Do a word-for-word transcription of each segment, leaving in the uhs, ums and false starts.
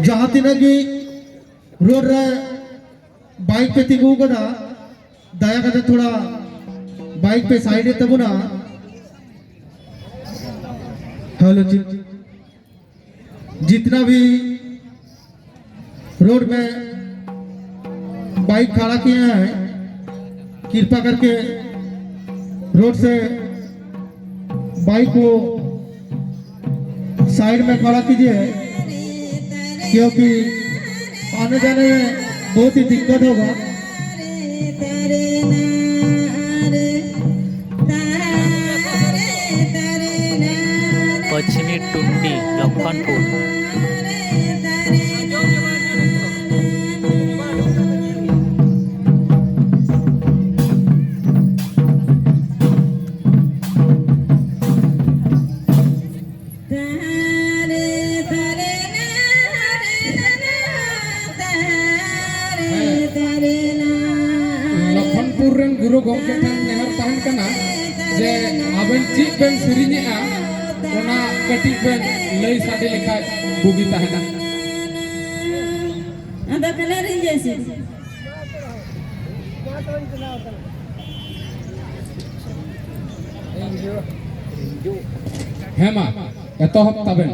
ᱡᱟᱦᱟᱸ ᱛᱤᱱᱟᱹᱜ ᱜᱮ ᱨᱳᱰ ᱨᱮ ᱵᱟᱭᱤᱠ ᱯᱮ ᱛᱤᱸᱜᱩ ᱠᱟᱫᱟ, ᱫᱟᱭᱟ ᱠᱟᱛᱮ ᱛᱷᱚᱲᱟ ᱵᱟᱭᱤᱠ ᱯᱮ ᱥᱟᱭᱤᱰ ᱮᱫ ᱛᱟᱵᱚᱱᱟ᱾ हेलो जी, जितना भी रोड में बाइक खड़ा किए हैं, कृपा करके रोड से बाइक को साइड में खड़ा कीजिए, क्योंकि आने जाने में बहुत ही दिक्कत होगा। पश्चिमी टुंडी, लखनपुर। ᱞᱚᱠᱷᱚᱱᱯᱩᱨ ᱨᱮᱱ ᱜᱩᱨᱩ ᱜᱚᱢᱠᱮ ᱴᱷᱮᱱ ᱱᱮᱦᱚᱨ ᱛᱟᱦᱮᱱ ᱠᱟᱱᱟ ᱡᱮ ᱟᱵᱮᱱ ᱪᱮᱫ ᱵᱮᱱ ᱥᱮᱨᱮᱧᱮᱜᱼᱟ, ᱚᱱᱟ ᱠᱟᱹᱴᱤᱡ ᱵᱮᱱ ᱞᱟᱹᱭ ᱥᱟᱰᱮ ᱞᱮᱠᱷᱟᱡ ᱵᱩᱜᱤ ᱛᱟᱦᱮᱱᱟ᱾ ᱟᱫᱚ ᱠᱟᱱᱟ ᱨᱤᱧ ᱡᱮᱥᱮ᱾ ᱦᱮᱸ ᱢᱟ, ᱮᱛᱚᱦᱚᱵ ᱛᱟᱵᱮᱱ᱾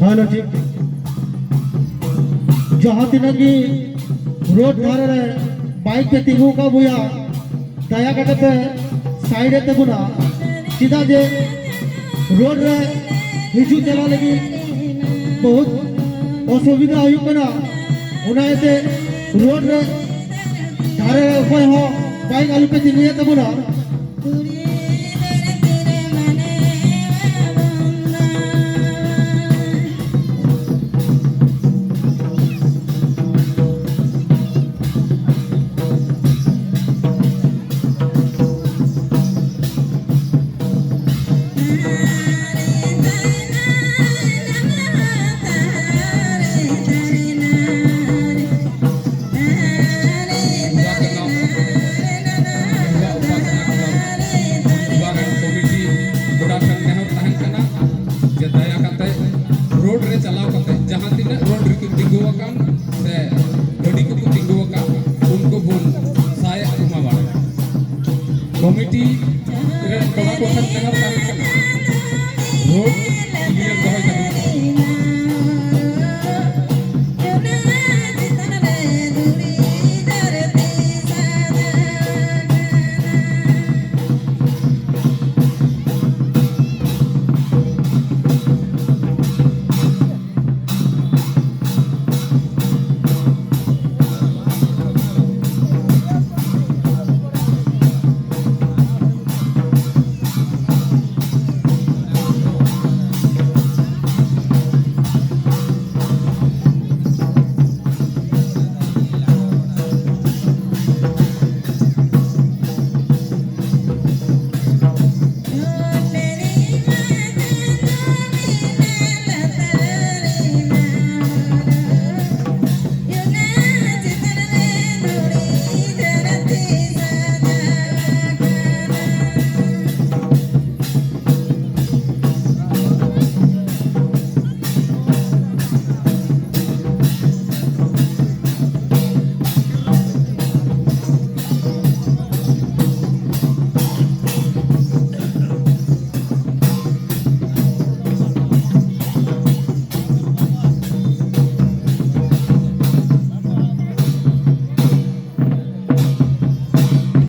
ᱦᱮᱞᱳ, ᱴᱷᱤᱠ᱾ ᱡᱟᱦᱟᱸ ᱛᱤᱱᱟᱹᱜ ᱜᱮ ᱨᱳᱰ ᱫᱷᱟᱨᱮ ᱨᱮ ᱵᱟᱭᱤᱠ ᱯᱮ ᱛᱤᱸᱜᱩ ᱟᱠᱟᱫ ᱵᱚᱭᱦᱟ, ᱫᱟᱭᱟ ᱠᱟᱛᱮ ᱯᱮ ᱥᱟᱭᱤᱰ ᱮᱫ ᱛᱟᱵᱚᱱᱟ, ᱪᱮᱫᱟᱜ ᱡᱮ ᱨᱳᱰ ᱨᱮ ᱦᱤᱡᱩᱜ ᱪᱟᱞᱟᱜ ᱞᱟᱹᱜᱤᱫ ᱵᱚᱦᱩᱛ ᱚᱥᱩᱵᱤᱫᱷᱟ ᱦᱩᱭᱩᱜ ᱠᱟᱱᱟ᱾ ᱚᱱᱟ ᱤᱭᱟᱹᱛᱮ ᱨᱳᱰ ᱨᱮ ᱫᱷᱟᱨᱮ ᱨᱮ ᱚᱠᱚᱭ ᱦᱚᱸ ᱵᱟᱭᱤᱠ ᱟᱞᱚ ᱯᱮ ᱛᱤᱸᱜᱩᱭᱮᱫ ᱛᱟᱵᱚᱱᱟ᱾ ᱩᱯᱟᱥᱱᱟ ᱠᱞᱟᱵᱽ ᱩᱯᱟᱥᱱᱟ ᱠᱚᱢᱤᱴᱤ ᱜᱚᱰᱟ ᱴᱷᱮᱱ ᱱᱮᱦᱚᱨ ᱛᱟᱦᱮᱱ ᱠᱟᱱᱟ ᱡᱮ ᱫᱟᱭᱟ ᱠᱟᱛᱮ ᱨᱳᱰ ᱨᱮ ᱪᱟᱞᱟᱣ ᱠᱟᱛᱮ ᱡᱟᱦᱟᱸ ᱛᱤᱱᱟᱹᱜ ᱨᱳᱰ ᱨᱮᱠᱚ ᱛᱤᱸᱜᱩ ᱟᱠᱟᱱ ᱥᱮ ᱜᱟᱹᱰᱤ ᱠᱚᱠᱚ ᱛᱤᱸᱜᱩ ᱟᱠᱟᱱ, ᱩᱱᱠᱩ ᱵᱚᱱ ᱥᱟᱭ ᱮᱫ ᱠᱚᱢᱟ ᱵᱟᱲᱟ᱾ ᱠᱚᱢᱤᱴᱤ ᱨᱮᱱ ᱠᱚᱲᱟ ᱠᱚ ᱴᱷᱮᱱ ᱱᱮᱦᱚᱨ ᱛᱟᱦᱮᱱ